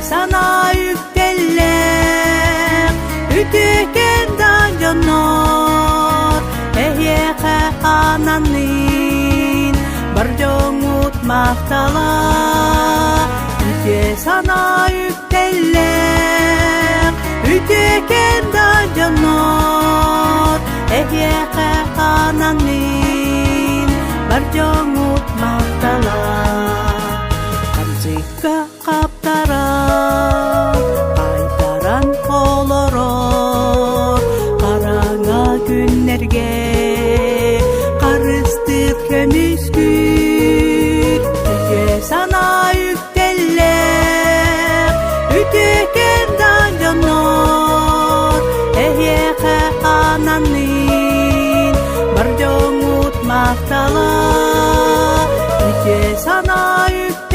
санаа үктэллээх, үтүөкэн да дьоннор, эһиэхэ ананнын, бар дьоҥҥут махтала. Үтүө санаа үктэллээх, үтүөкэн да дьоннор, эһиэхэ ананнын, бар дьоҥҥут махтала. Хамсыкка хаптаран, хайтаран олорор хараҥа күннэргэ харыстыыр көмүскүүр үтүө санаа үктэллээх, үтүөкэн да дьоннор эһиэхэ ананнын, бар дьоҥҥут махтала, үтүө санаа үктэллээх.